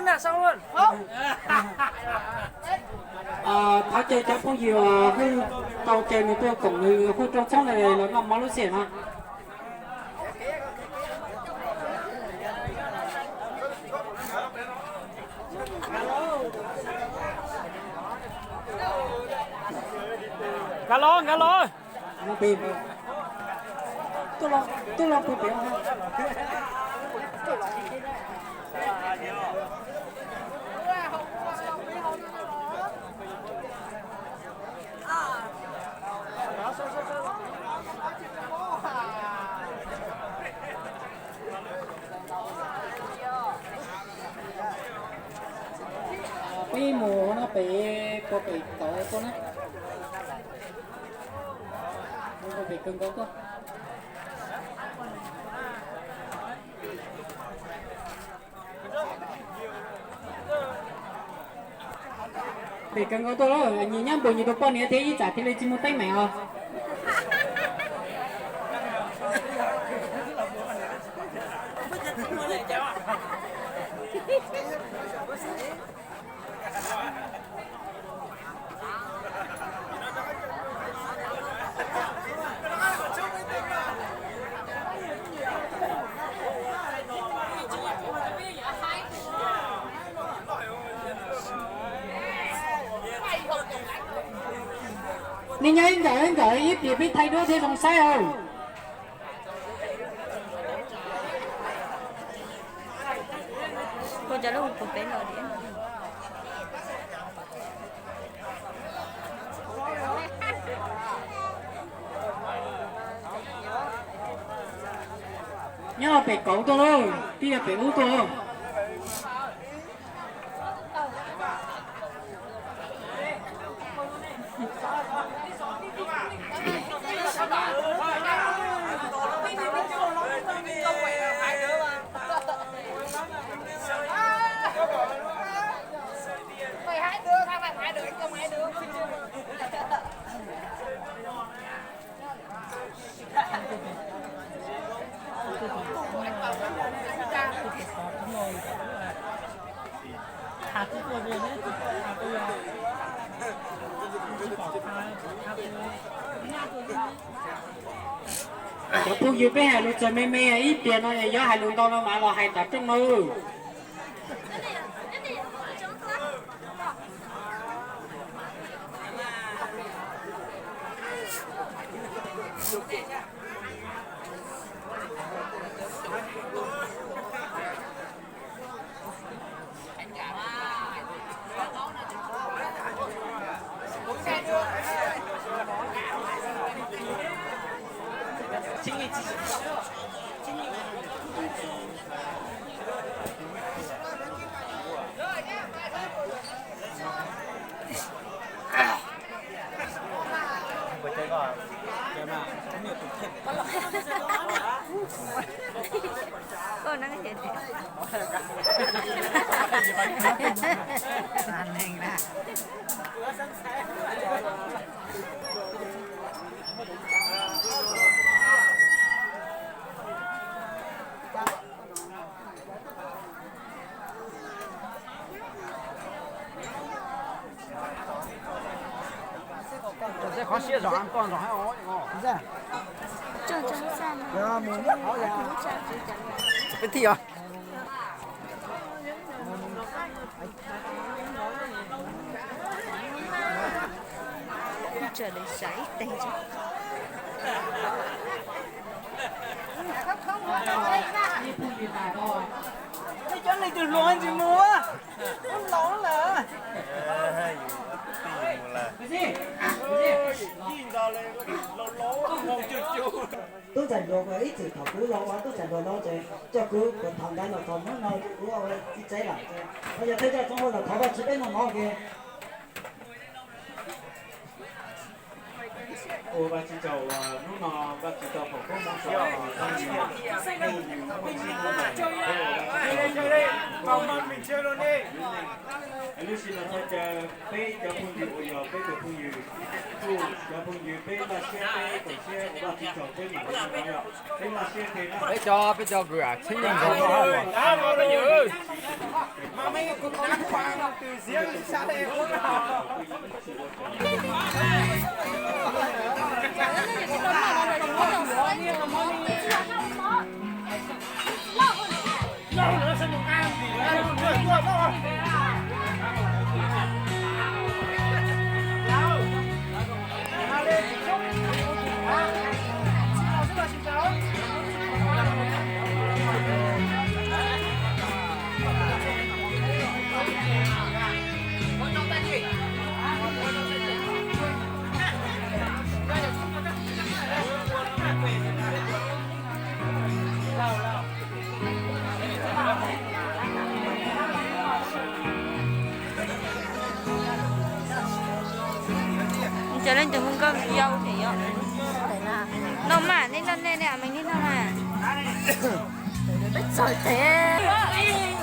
Thov caw cov phooj ywg hu tau caw nws tuaj koom nws hu rau txhoob los noj mov lub sij hawm no. Nkag los, nkag los. Peb mus no pem, puas pem tod tuaj na? Puas pem kawg nkaus tuaj? Pem kawg nkaus tuaj, nyias nyob npaum nyias tus poj niam thiab ib tsam thiaj li tsis muaj teeb meem os. Nej nyob ib nkawm ib nkawm ib pliag peb thaij duab thiab zoo saib os. Nyob pem kauv tuaj lauj, tib yog pem ub tuaj. Cov phooj ywg, peb hais lus txawm me me ib pliag no, yog hais lus ntau no mas los hais tom rooj no. Peb thij os. Teb cov neeg twg hluas ntsis mus, ub laus lawm. Tub ntxhais hluas ib txwm thaum kuv los ua tub ntxhais hluas no ces coj kuv puas thaum ntawd los txog hnub no kuv ua txiv tsev lawm ces, yog thawj coj txhob ua los thov Vajtswv peb noj mov ke. Ua Vajtswv tsaug uas hnub no Vajtswv tau foom koob hmoov rau peb, peb ua Vajtswv tsaug. Lub sij hawm no thov caw peb cov phooj ywg uas yog peb tus phooj ywg, cov phooj ywg peb npaj siab, peb koom siab ua Vajtswv tsaug peb mam li no yog peb npaj siab peb cov, peb cov kwv tij neej tsa. Cov leej twg hu nkauj yau thiab yom? Noj mas, nej noj nej, nej me nej noj mas. Peb txog tes.